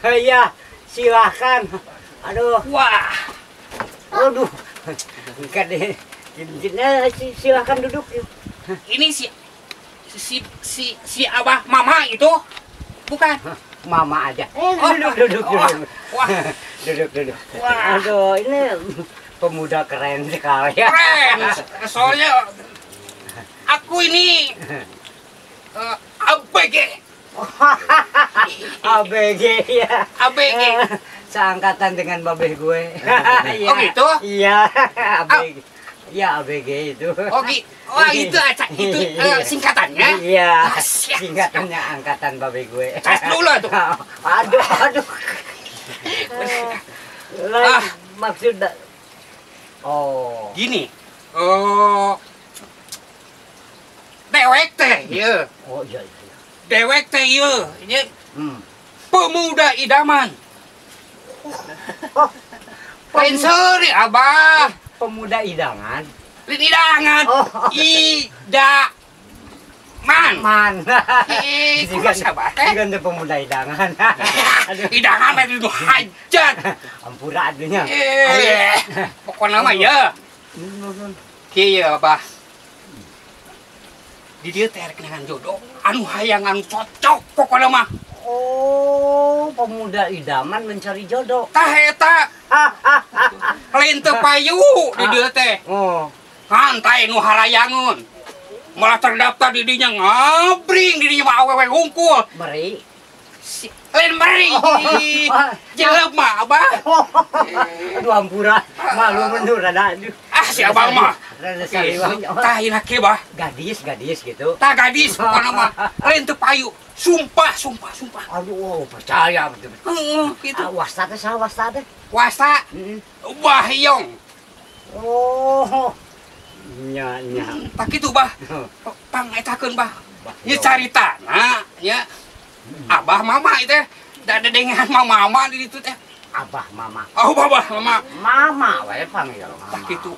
Iya, silahkan. Aduh. Wah. Aduh. Enggak deh. Silahkan duduk. Ini si si si si Abah Mama itu? Bukan. Mama aja. Duduk, duduk, duduk. Wah. Duduk, duduk. Wah. Aduh, ini pemuda keren sekali ya. Keren. Soalnya aku ini ABG. ABG ya. ABG. Seangkatan dengan babeh gue. Oh gitu? Iya, ABG. Ya, ABG itu. Oh, oh itu itu singkatannya? Iya. Singkatannya angkatan babeh gue. Cas dulu tuh. Aduh, aduh. Lah, maksud oh. Gini. Oh. Dewek teh, ya. Oh iya, iya. Dewek teh ieu, ieu. Pemuda idaman. Oh. Lain seuri Abah. Pemuda idangan. Lain idangan. Oh. Idaman. Man. Eh, kumaha sabar teh? Juga pemuda idangan. Aduh. Idangan mah itu hajat. Ampura aduhnya. Eh, pokokna mah ya. Kieu Abah. Di dieu teh rek neangan jodoh anu hayang anu cocok pokokna mah. Oh, pemuda idaman mencari jodoh. Tah eta. Lain teu payu di dieu teh. Oh. Hantai nu harayangun. Malah terdaftar di dinya ngabring di dinya mah awewe hungkul. Meri. Lain meri. Jelema Abah. Aduh ampura, malu menur rada aduh. Ah si Abah mah. Rada saliwang. Tah ieu kieu bah. Gadis, gadis gitu. Tah gadis pokona mah lain teu payu. Sumpah, sumpah, sumpah. Aduh, oh, percaya betul. Heeh, gitu. Ah, wasta teh saha wasta teh? Wasta? Bahyong. Oh. Nya, nya. Tah kitu bah. Pangetakeun bah. Ieu caritana nya. Abah mama ieu teh. Da dedengean mama di ditu teh. Abah mama. Oh, abah mama. Mama wae panggil mama. Tah kitu.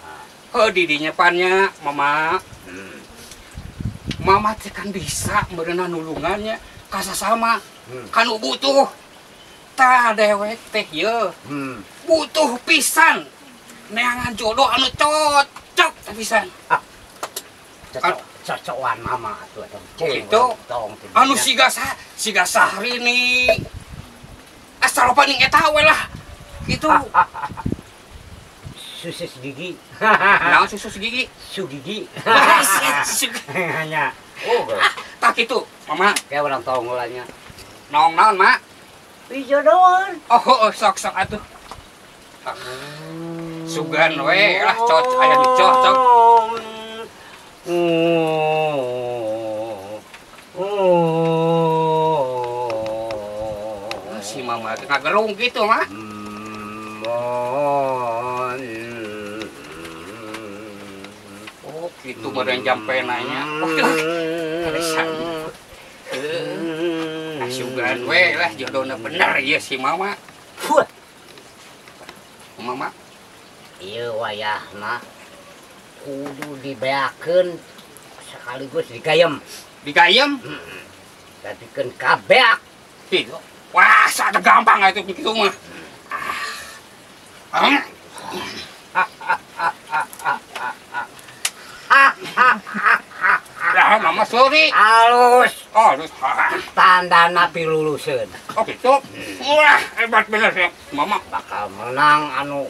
Heuh di dinya pan nya mama. Mama teh kan bisa meureunna nulungannya kasasama. Kanu butuh. Tah dewek teh ieu. Butuh pisan neangan jodoh anu cocok teh pisan. Ah. Cocok, cocokan mama atuh atuh. Gitu. Anu siga siga Sahrini. Asal paning eta we lah. Gitu. Susus gigi. Naon susus gigi? Su gigi. Hanya. Oh, tah kitu, Mama. Kayak orang tonggolannya. Naon naon, Mak? Ih, jodohan. Oh, sok sok atuh. Sugan we lah cocok aya nu cocok. Si Mama teh ngagerung gitu, Mak. Oh, gitu meureun jampenanya. Waduh, kalesan. Sugan we lah jodohna bener ieu si Mama. Mama. Ieu wayahna kudu dibeakeun sekaligus digayem. Digayem? Dadikeun kabeak. Gitu. Wah, sada gampang atuh kitu mah. Lah, Mama sorry. Halus. Oh, halus. Tandana piluluseun. Oh, gitu. Wah, hebat bener ya. Mama bakal menang anu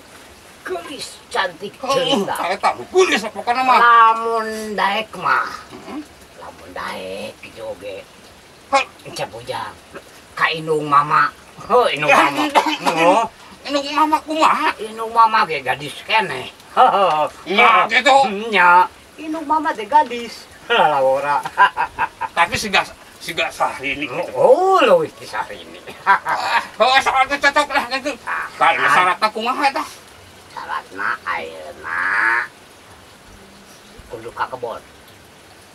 geulis cantik cerita. Saya tahu geulis pokokna mah. Lamun daek mah. Lamun daek kitu oge. Encep bujang. Ka indung mama. Heuh, indung mama. Oh, indung mama kumaha? Indung mama ge gadis keneh. Nya gitu. Nya. Indung mama teh gadis. Lalawora. Tapi siga siga Sahrini gitu. Oh, leuwih ti Sahrini. Oh, soal cocok lah gitu. Kalau syaratna kumaha tah? Syaratna ayeuna kudu ka kebon.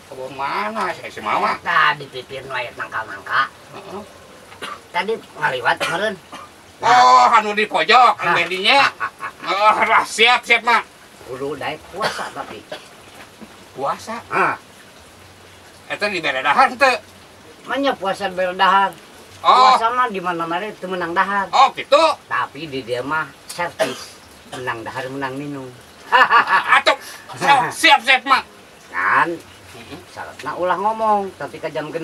Kebon mana si Mama? Tah di pipir nu aya nangka-nangka. Heeh. Tadi ngaliwat meureun. Oh, anu di pojok, anu dinya. Oh, lah siap siap, Mak. Kudu daek puasa tapi. Puasa? Hah. Eta dibere dahar teu? Manya puasa bere dahar. Oh. Puasa mah di mana-mana itu menang dahar. Oh, gitu. Tapi di dia mah servis. Menang dahar, menang minum. Atuh, siap siap mah. Kan, syaratna ulah ngomong, tapi ke jam 6.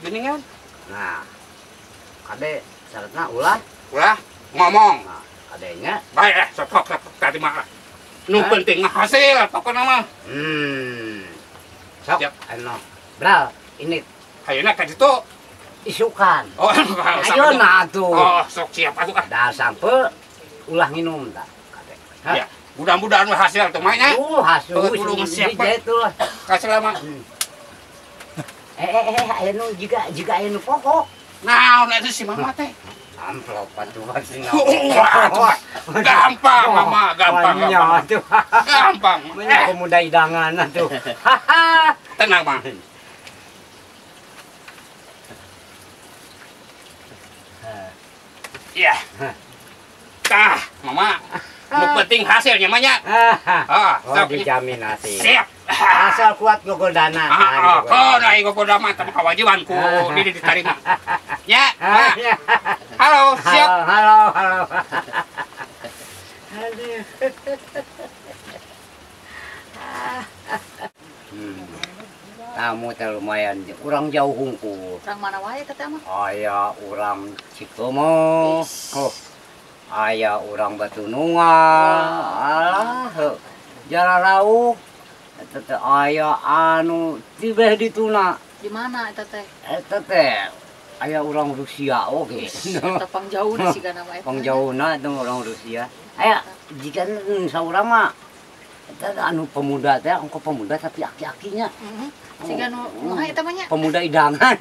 Geningan. Nah, kade syaratna ulah ngomong. Nah, kadenya. Baik, sok tadi mah. Nu penting mah hasil pokokna mah. Sok, anu. Bral, ini. Ayeuna ka ditu. Isukan. Oh, ayeuna atuh. Oh, sok siap atuh ah. Dah sampe ulah nginum tah. Ya, mudah-mudahan hasil tuh mah nya. Hasil. Tulung siap. Itulah. Kasih lama. Aya nu juga aya nu pokok. Naon eta si mama teh? Amplop atuh pasti. Gampang mama, gampang. Gampang. Banyak pemuda idangan atuh. Tenang, Mang. Iya. Tah, mama. Nu penting hasilnya mah nya. Oh, dijamin hasil. Siap. Asal kuat gogodana. Oh, nah gogoda mah teh kewajiban ku diri diterima. Ya, Ma. Halo, siap. Halo, halo. Aduh. Tamu teh lumayan, urang jauh hungkul. Urang mana wae teh mah? Aya urang Cikomo. Oh. Aya urang Batu Nunggal. Alah, Jalarauh. Eta teh aya anu tibeh dituna. Di mana eta teh? Eta teh aya urang Rusia oge. Eta pangjauna sigana mah eta. Pangjauna eta urang Rusia. Aya jika saurang mah eta anu pemuda teh ongko pemuda tapi aki-akinya. Siga nu kumaha eta mah nya? Pemuda idangan.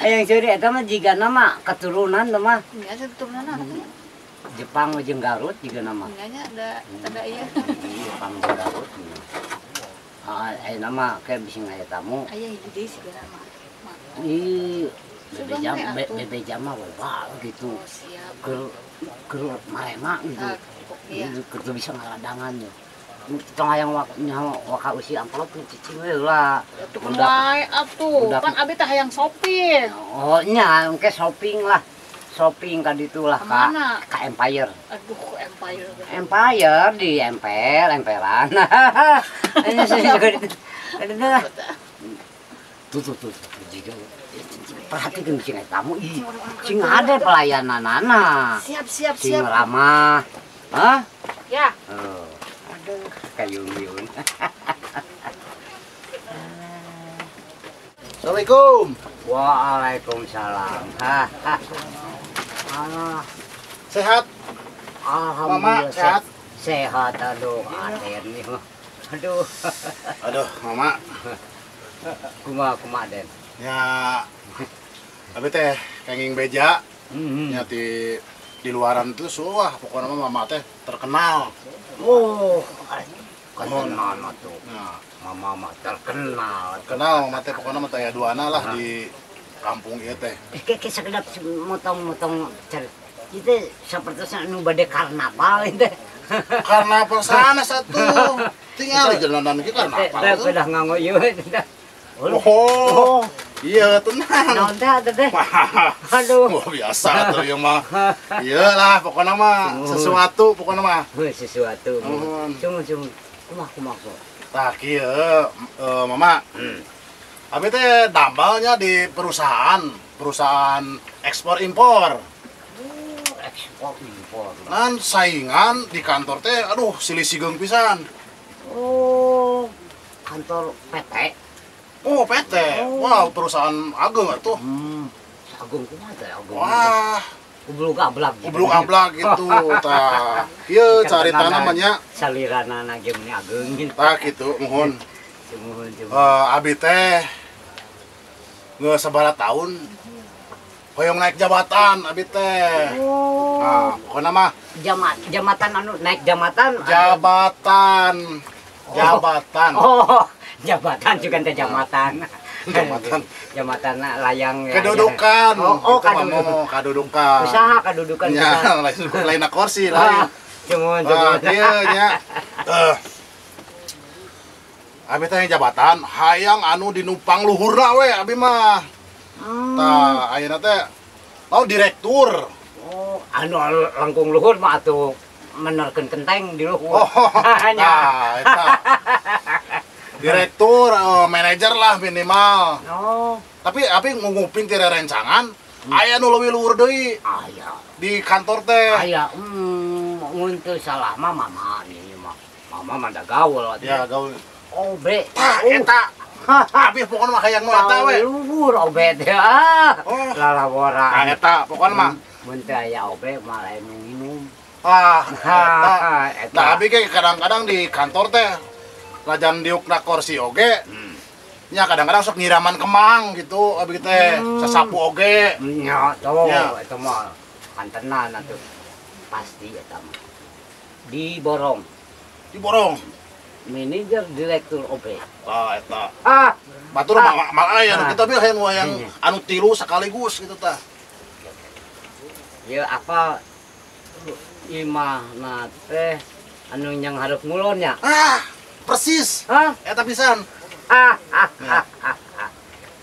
Aya yang seuri eta mah jigana mah keturunan teh mah. Nya keturunan atuh. Jepang jeung Garut jigana mah. Nya nya ada ieu. Jepang jeung Garut. Aya nama kayak bisa ngaya tamu. Aya hiji deui sigana mah. Ih, bebe jam mah loba gitu. Oh, siap. Keur marema gitu. Iya. Keur bisa ngaladangan ya. Tong hayang waka usi amplop cicing we lah. Budak wae atuh. Pan abi teh hayang shopping. Oh nya, engke shopping lah. Shopping ka ditu lah ka Empire. Aduh, Empire. Empire di emper, emperan. Tuh jika perhatikan sing tamu ih. Sing ada pelayananana. Siap. Sing ramah. Hah? Ya. Oh. Aduh, kayung-yun. Assalamualaikum. Waalaikumsalam. Alah. Sehat? Alhamdulillah. Mama sehat? Sehat, aduh, aden nih. Aduh. Aduh, Mama. Kumaha Den? Ya, abi teh kenging beja. Nya di luaran itu wah pokoknya mama teh terkenal. Oh, terkenal tuh. Nah, mama mah terkenal. Terkenal mama teh pokoknya mah teh duana lah di kampung ieu teh. Kayak sekedap motong-motong cari. Itu seperti nu bade karnaval itu. Karnaval sana satu. Tinggal di jalanan kita karnaval. Teh udah nganggo ieu. Oh. Iya, tenang. Naon teh teh. Aduh. Wah, biasa tuh ieu mah. Iyalah pokoknya mah sesuatu pokoknya mah. Sesuatu. Cuma kumaha kumaha. Tah kieu Mama. Abi teh dambalnya di perusahaan ekspor impor. Ekspor impor. Nan saingan di kantor teh aduh silih sigeung pisan. Oh, kantor PT. Oh, PT. Oh. Wah, perusahaan agung atuh. Agung kumaha teh agung. Wah, ublug-ablak. Ublug-ablak gitu tah. Ieu carita namanya saliranana ge meni ageung. Tah kitu, muhun. Muhun. Abi teh geus sabaraha tahun hoyong naik jabatan abi teh. Oh. Nah, pokona mah jabatan anu naik jabatan. Jabatan. Jabatan. Oh. Jabatan juga teh jabatan. Jabatan. Jabatan layang ya. Kedudukan. Oh, kedudukan. Kedudukan. Usaha kedudukan. Ya, lain kursi lain. Cuman. Ieu nya. Abi teh jabatan hayang anu dinupang luhurna we abi mah. Tah ayeuna teh oh direktur. Oh, anu langkung luhur mah atuh menerkeun kenteng di luhur. Oh, nah, eta. Direktur, manajer lah minimal. Oh. Tapi abi nguping ti rerencangan, aya nu leuwih luhur deui. Aya. Di kantor teh. Aya, mun teu salah mah mama ieu mah. Mama mah da gaul atuh. Ya, gaul. Obe. Tah eta. Abi pokona mah hayang nu eta we. Luhur obe teh. Ah. Oh. Lalawora. Tah eta pokona mah. Mun teu aya obe mah lain nu nginum. Ah, eta. Nah, abi ge kadang-kadang di kantor teh lajan diukna kursi oge. Nya kadang-kadang sok nyiraman kemang gitu abi teh, sasapu oge. Nya tuh, eta mah kantenan atuh. Pasti eta mah. Diborong. Diborong. Manajer direktur OB. Tah eta. Ah, batur mah mal aya nu kitu abi hayang wayang anu tilu sekaligus gitu tah. Ya apa imahna teh anu yang hareup ngulon nya? Ah, persis. Hah? Eta pisan. Ah,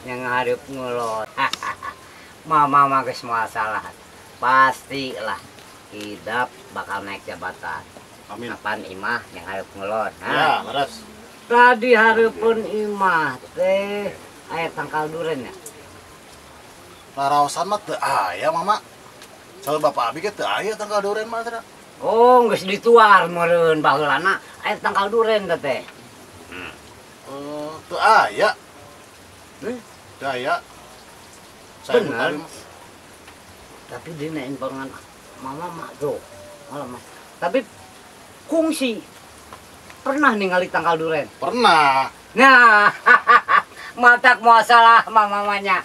yang hareup ngulon. Mama mah geus moal salah. Pastilah Idap bakal naik jabatan. Amin. Kapan imah yang hareup ngulon? Ya, leres. Tadi hareupeun imah teh aya tangkal duren nya. Laraosan mah teu aya, Mama. Saur Bapak abi ge teu aya tangkal duren mah teh. Oh, geus dituar meureun baheulana aya tangkal duren teh. Teu aya. Teu aya. Bener. Tapi dina informan mama mah tuh. Malah mah. Tapi kungsi pernah ningali tangkal duren? Pernah. Nah, matak moal salah mamanya.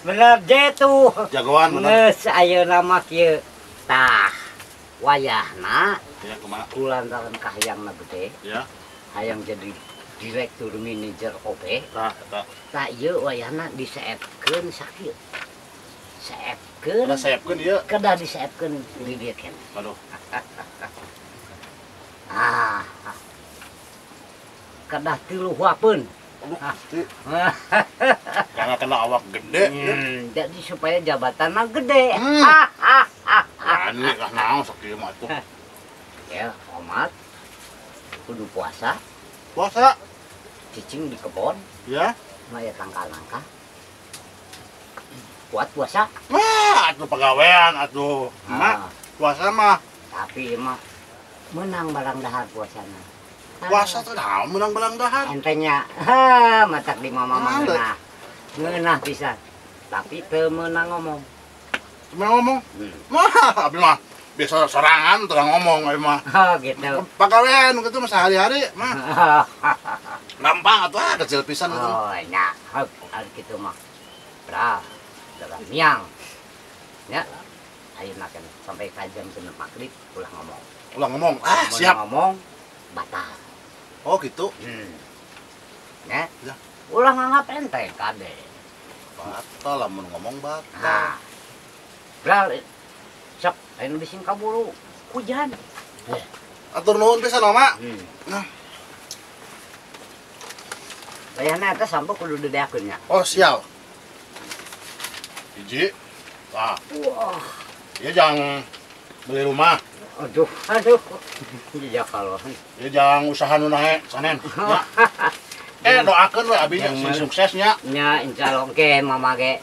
Bener jetu. Jagoan bener. Geus ayeuna mah kieu. Tah, wayahna ya kumaha? Kulantaran kahayangna gede. Ya. Hayang jadi direktur manajer OB. Tah, eta. Tah ieu wayahna diseepkeun sakieu. Seepkeun. Kedah seepkeun ieu. Kedah diseepkeun di dieu keneh. Aduh. Ah. Kedah tilu huapeun. Aduh, pasti. Karena kena awak gede. Jadi supaya jabatannya gede. Berani lah naon sok ieu mah atuh. Ya, omat. Kudu puasa. Puasa. Cicing di kebon. Ya. Mah ya tangkal nangka. Kuat puasa. Wah, atuh pagawean atuh. Mak, puasa mah. Tapi mah menang barang dahar puasana. Puasa tuh dah menang barang dahar. Entenya, matak di mama mah ngeunah. Ngeunah pisan. Tapi teu meunang ngomong. Teu meunang ngomong? Mah, abi mah biasa sorangan teu ngomong abi mah. Oh, gitu. Pagawean kitu mah sehari-hari mah. Gampang atuh ah kecil pisan gitu. Oh, nya, ari kitu mah. Bra, dalam miang. Ya. Ayeuna kan sampai ka jam 6 maghrib ulah ngomong. Ulah ngomong. Ah, siap. Ngomong batal. Oh gitu. Ya. Ya. Ulah nganggap enteng kade. Batal lamun ngomong batal. Nah. Bral sok anu bising kaburu hujan. Atur nuhun pisan Mama. Nah. Wayahna eta sampo kudu dideakeun nya. Oh, siap. Hiji. Tah. Wah. Ieu jang beli rumah. Aduh, aduh. Iya kalau. Ya jangan usaha nu naek sanen. Ya. Doakeun we abi nya sing suksesnya. Nya insyaallah ke mama ge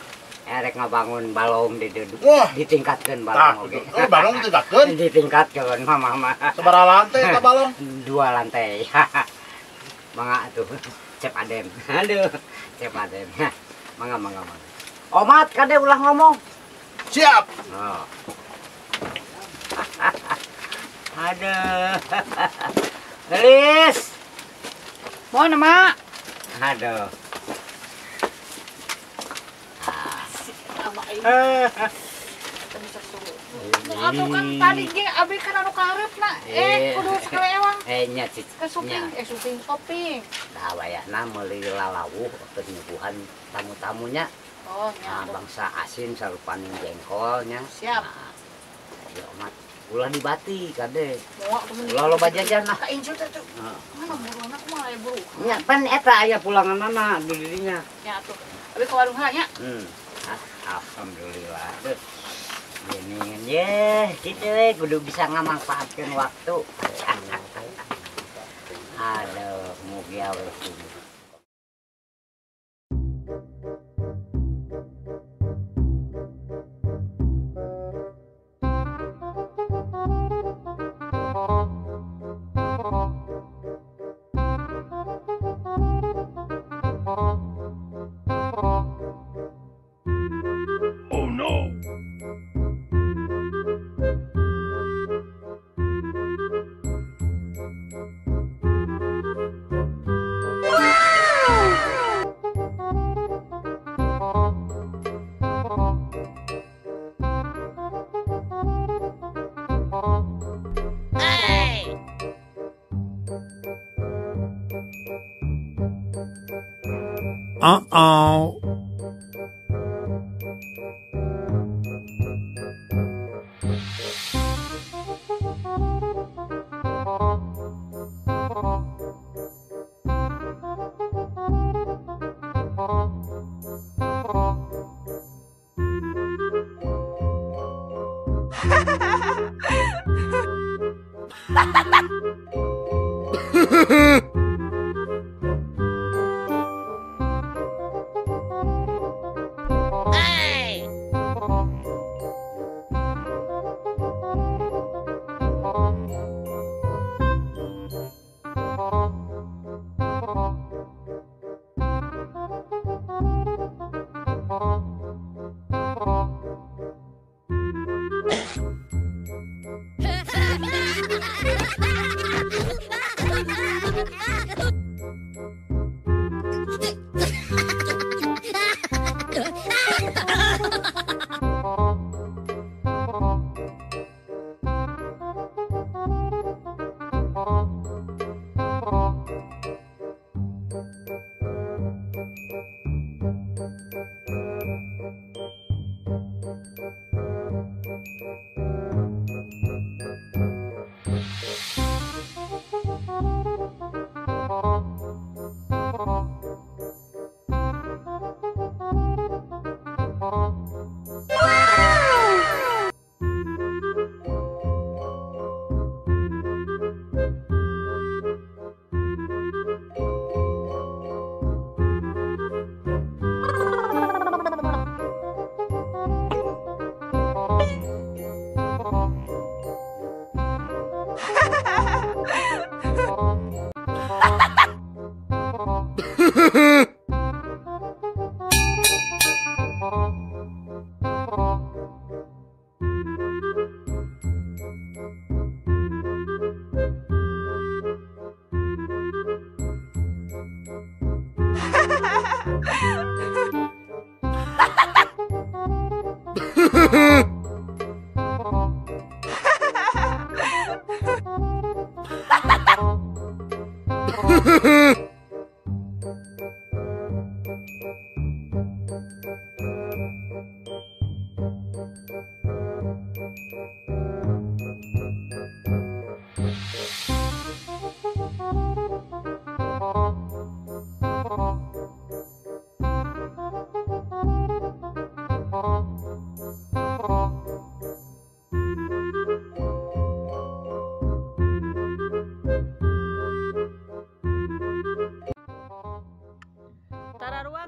erek ngabangun balong di ditingkatkeun balong oge. Oh, balong ditingkatkeun? Ditingkatkeun mama mah. Sabaraha lantai eta balong? 2 lantai. Mangga atuh. Cep Aden. Aduh, Cep Aden. Mangga mangga mangga. Omat kade ulah ngomong. Siap. Oh. Aduh. Gelis. Mau nama? Aduh. Atuh kan tadi ge abi kan anu kareupna kudu sakali ewang. Nya cicing. Ke suping, suping shopping. Tah wayahna meuli lalawuh keur nyuguhan tamu-tamunya. Oh, nya. Nah, bangsa asin sarupaning jengkolnya. Siap. Nah, ya omat. Ulah dibati kade. Ulah loba jajan lah. Ka incu teh tuh. Mana buruana kumaha aya buru? Nya pan eta aya pulanganana di dirinya. Nya atuh. Abi ka warung heula nya. Alhamdulillah. Duh. Gini ye, kitu we kudu bisa ngamanfaatkeun waktu. Aduh, mugi awe. Oh no. Uh-oh.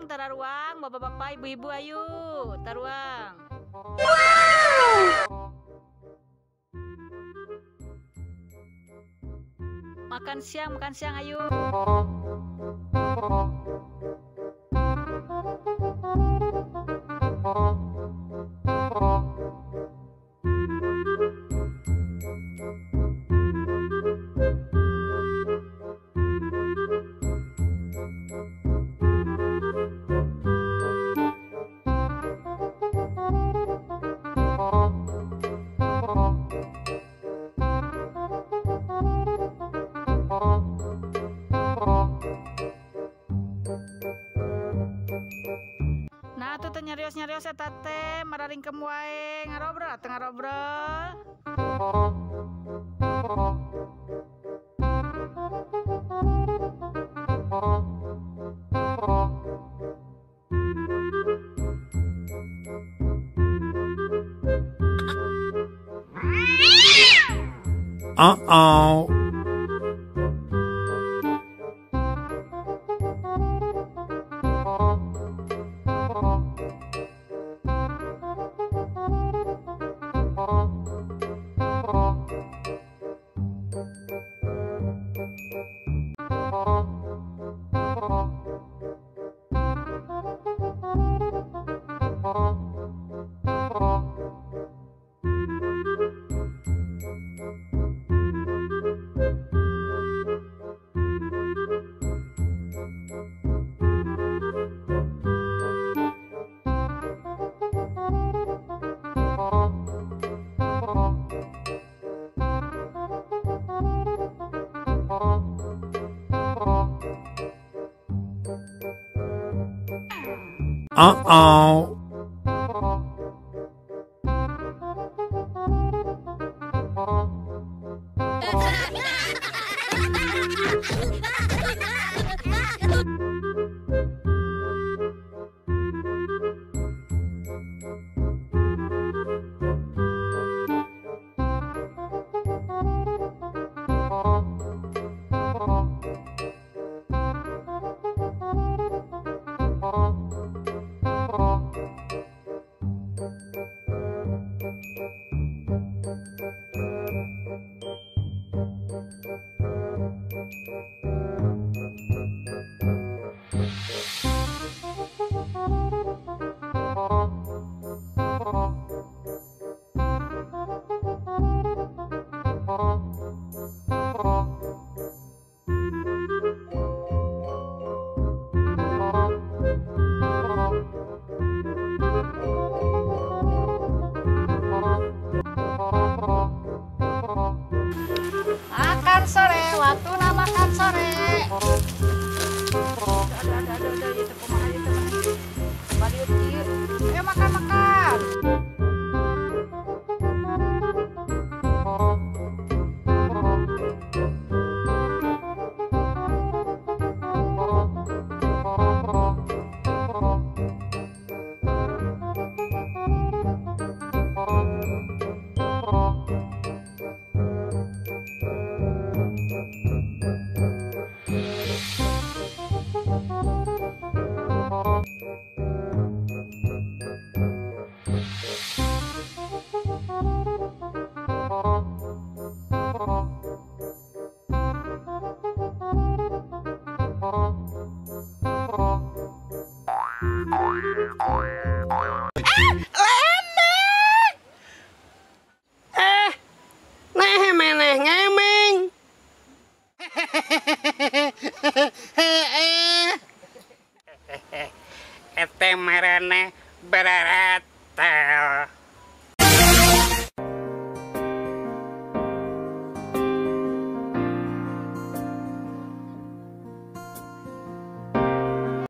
Tararuang, bapak-bapak, ibu-ibu, ayo, taruang. Makan siang, ayo. nyarios-nyarios eta teh mararingkem wae ngarobrol teu ngarobrol. Uh-oh. Uh-oh. Makan sore, waktuna makan sore. Aduh, itu kumaha itu. Baliut ieu. Ayo makan makan. Ete marane bereretel.